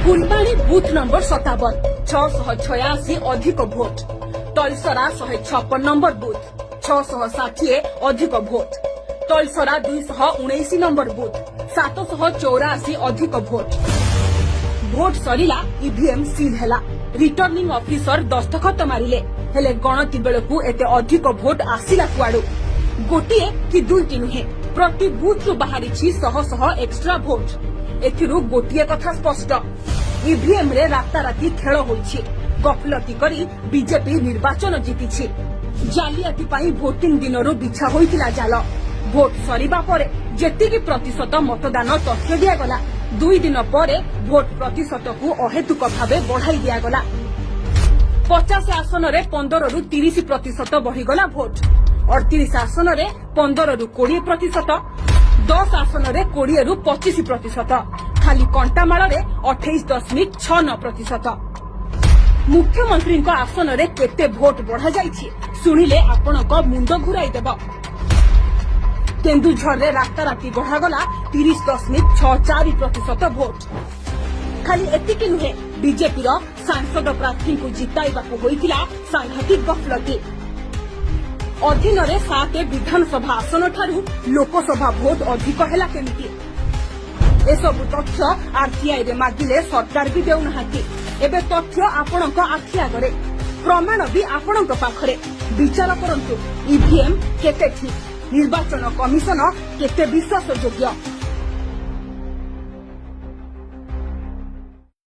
Phulbani booth number 57, 686 ଅଧିକ vote. Talsara 156 number booth, 660 ଅଧିକ vote. Talsara 219 number booth, 784 ଅଧିକ ଭୋଟ। ଭୋଟ ସରିଲା, ଇଭିଏମ୍ ସିଲ୍ ହେଲା, ରିଟର୍ଣ୍ଣିଂ ଅଫିସର ଦସ୍ତଖତ ମାରିଲେ। ହେଲେ ଗଣତି ବେଳକୁ ଏତେ ଅଧିକ ଭୋଟ ଆସିଲା କୁଆଡୁ? ଗୋଟିଏ କି ଦୁଇଟି ନୁହେଁ, ପ୍ରତି ବୁଥ୍ରୁ ବାହାରିଛି ଶହ ଶହ ଏକ୍ସଟ୍ରା ଭୋଟ। ଏଥିରୁ ଗୋଟିଏ କଥା ସ୍ପଷ୍ଟ, ଇଭିଏମ୍ରେ ରାତାରାତି ଖେଳ ହୋଇଛି। ଗଫଲତି କରି ବିଜେପି ନିର୍ବାଚନ ଜିତିଛି। ଜାଲିଆତି ପାଇଁ ଭୋଟିଂ ଦିନରୁ ବିଛା ହୋଇଥିଲା ଜାଲ। ଭୋଟ ସରିବା ପରେ ଯେତିକି ପ୍ରତିଶତ ମତଦାନ ତଥ୍ୟ ଦିଆଗଲା, 2 ଦିନ ପରେ ଭୋଟ ପ୍ରତିଶତକୁ ଅହେତୁକ ଭାବେ ବଢ଼ାଇ ଦିଆଗଲା। 50 ଆସନରେ 15ରୁ 30% ବଢ଼ିଗଲା ଭୋଟ। 38 ଆସନରେ 15ରୁ 20%, 10 ଆସନରେ 20ରୁ 25%, ଖାଲି କଣ୍ଟାମାଳରେ 28.69%। ମୁଖ୍ୟମନ୍ତ୍ରୀଙ୍କ ଆସନରେ କେତେ ଭୋଟ ବଢ଼ାଯାଇଛି, ଶୁଣିଲେ ଆପଣଙ୍କ ମୁଣ୍ଡ ଘୁରାଇ ଦେବ। କେନ୍ଦୁଝରରେ ରାତାରାତି ବଢ଼ାଗଲା 30.64% ଭୋଟ। ଖାଲି ଏତିକି ନୁହେଁ, ବିଜେପିର ସାଂସଦ ପ୍ରାର୍ଥୀଙ୍କୁ ଜିତାଇବାକୁ ହୋଇଥିଲା ସାଂଘାତିକ ଗଫଲତି। ଅଧୀନରେ ସାତ ବିଧାନସଭା ଆସନଠାରୁ ଲୋକସଭା ଭୋଟ ଅଧିକ ହେଲା କେମିତି? ଏସବୁ ତଥ୍ୟ ଆରଟିଆଇରେ ମାଗିଲେ ସରକାର ବି ଦେଉନାହାନ୍ତି। ଏବେ ତଥ୍ୟ ଆପଣଙ୍କ ଆଖି ଆଗରେ, ପ୍ରମାଣ ବି ଆପଣଙ୍କ ପାଖରେ। ବିଚାର କରନ୍ତୁ, ଇଭିଏମ୍ କେତେ ଠିକ୍, ନିର୍ବାଚନ କମିଶନ କେତେ ବିଶ୍ୱାସଯୋଗ୍ୟ।